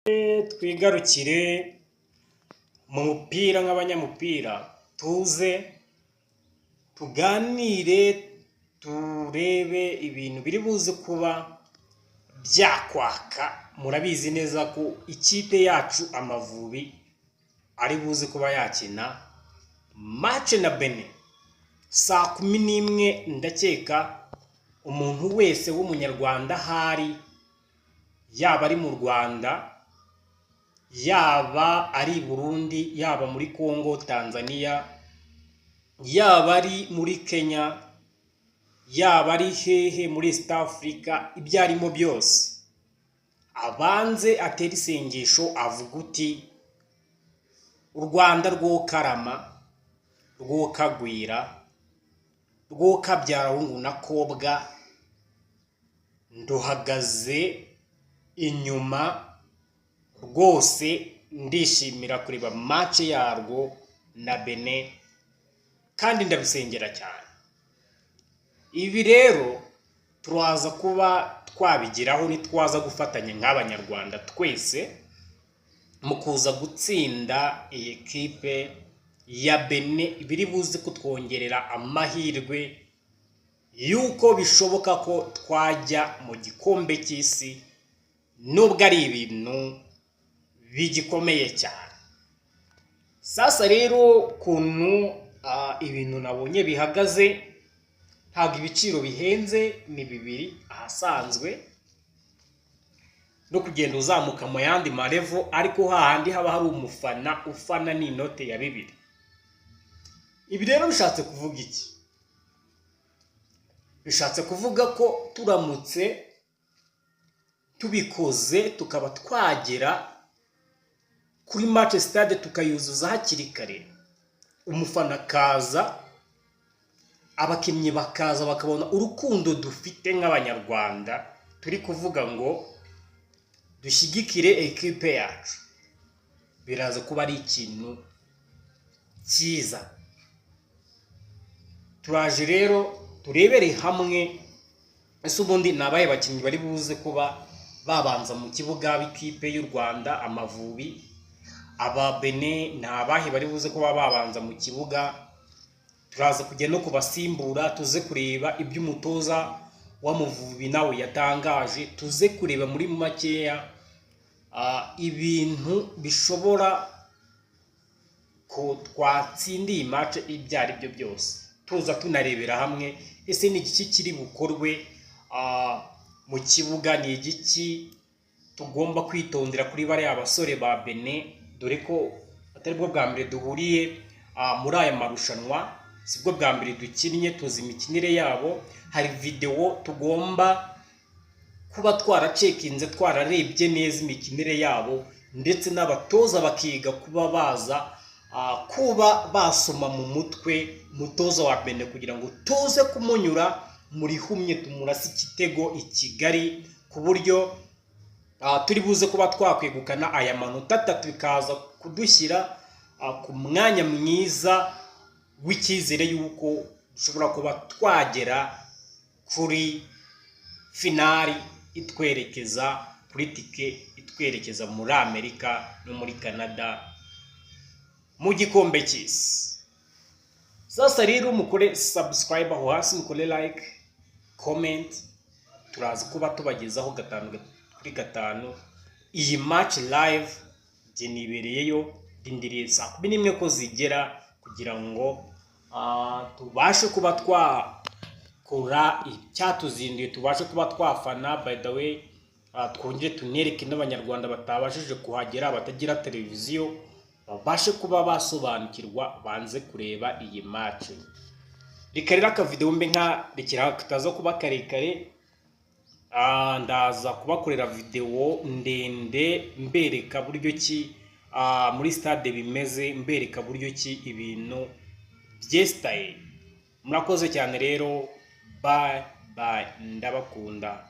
Twigarukire mu mupira nk'abanyamupira, tuze tuganire, turebe ibintu biri buze kuba byakwaka. Murabizi neza ko ikipe yacu Amavubi ari buze kuba yakina match na Benin saa 11. Ndakeka umuntu wese w'Umunyarwanda ahari, yaba ari mu Rwanda, yaba ari i Burundi, yaba muri Congo, Tanzania, yaba ari muri Kenya, yaba ari hehe muri East Africa, ibyo arimo byose, abanze atere isengesho avuga uti: "U Rwanda rwokarama, rwokagwira, rwokabyara hungu na kobwa, nduhagaze inyuma rwose, ndishimira kureba match yarwo na Benin kandi ndabisengera cyane." Ibi rero turaza kuba twabigeraho nitwaza gufatanya nk'Abanyarwanda twese mu kuza gutsinda iyi kipe ya Benin. Biri buze kutwongerera amahirwe y'uko bishoboka ko twajya mu gikombe cy'isi, nubwo ari ibintu bigikomeye cyane. Sasa rero ukuntu ibintu nabonye bihagaze, ntabwo ibiciro bihenze, ni 2 ahasanzwe no kugenda uzamuka mu yandi ma level, ariko hahandi haba hari umufana ufana ni inote ya 2. Ibi rero bishatse kuvuga iki? Bishatse kuvuga ko turamutse tubikoze, tukaba twagera kuri match, stade tukayuzuza hakiri kare, umufana akaza, abakinnyi bakaza, bakabona urukundo dufite nk'Abanyarwanda turi kuvuga ngo dushyigikire ekipe yacu, biraza kuba ari ikintu cyiza. Turaje rero turebere hamwe: ese ubundi ni abahe bakinnyi bari buze kuba babanza mu kibuga b'ikipe y'u Rwanda Amavubi? Aba Benin ni abahe bari buze kuba babanza mu kibuga? Turaza kujya no kubasimbura, tuze kureba ibyo umutoza w'Amavubi nawe yatangaje, tuze kureba muri makeya ibintu bishobora ko twatsindiye match ibyo ari byo byose. Tuza tunarebera hamwe: ese ni igiki kiri bukorwe mu kibuga? Ni igiki tugomba kwitondera kuri bariya basore ba Benin, dore ko atari bwo bwa mbere duhuriye muri aya marushanwa, sibwo bwa mbere dukinnye, tuzi imikinire yabo. Hari videwo tugomba kuba twaracekinze, twararebye neza imikinire yabo, ndetse n'abatoza bakiga kuba baza kuba basoma mu mutwe umutoza wa Benin, kugira ngo tuze kumunyura muri humye, tumurase igitego i Kigali, ku buryo turi buze kuba twakwegukana aya manota 3, bikaza kudushyira ku mwanya mwiza w'icyizere y'uko dushobora kuba twagera kuri finali itwerekeza kuri tike itwerekeza muri Amerika no muri Canada mu gikombe cy'isi. Sasa rero mukore subscribe aho hasi, mukore like, comment. Turaza kuba tubagezaho gatanu kuri gatanu iyi match live. Njye nibereyeyo, ndindiriye saa 11 ko zigera kugira ngo tubashe kuba twakora icyatuzinduye, tubashe kuba twafana. By the way, twongere tunereke n'Abanyarwanda batabashije kuhagera, batagira televiziyo, babashe kuba basobanukirwa, banze kureba iyi match. Reka rero akavidewo mbe nka rekera kataza kuba karekare. Ndaza kubakorera videwo ndende mbereka buryo ki muri stade bimeze, mbereka buryo ki ibintu byesitaye. Murakoze cyane rero, bye bye, ndabakunda.